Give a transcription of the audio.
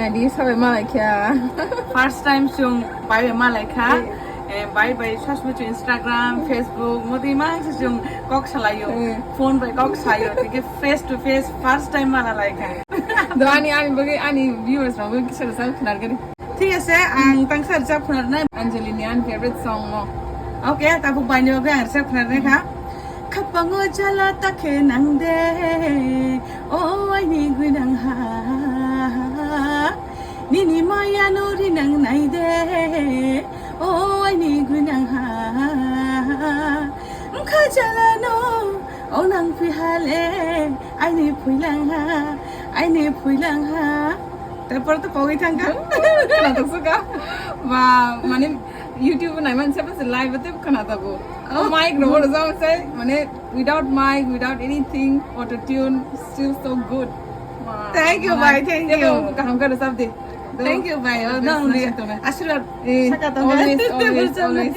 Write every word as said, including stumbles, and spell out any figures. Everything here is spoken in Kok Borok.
Di sabai malai kha. First time chwng bai bai malai kha. Eh, bai bai sasmo chwng Instagram, Facebook, modi mang se chwng kok salayo. Eh. Phone bai kok sayo. Tike face to face first time mala lai kha. Do ani, ani bagwi, ani viewers rok bagwi kisa rwchap khwnar gari. Thik ase, ang tangsa rwchap khwnar nai. Anjali ni ani favorite song mo. Okay, tabuk bai ni bagwi ang rwchap khwnar nai kha. Khapango jala ta khe nang de, o aini gwinang ha. Nini maya no rinang nai de, o aini gwinang ha. Mkha jala no, o nang pi ha le, aini phuilang ha, aini phuilang ha. Tarpor to kogwi thang kha. Khwnatok suka. Ba, mane YouTube nai man se live te khwnatok. Oh. Mic ro ro jam se, mane without mic, without anything, auto tune, still so good. Wow. Thank you, bhai, thank you. Kaham khe rwchap di. Thank you, bhai. Oh, nang ni aswrwad. Eh, saka tong always, always, always.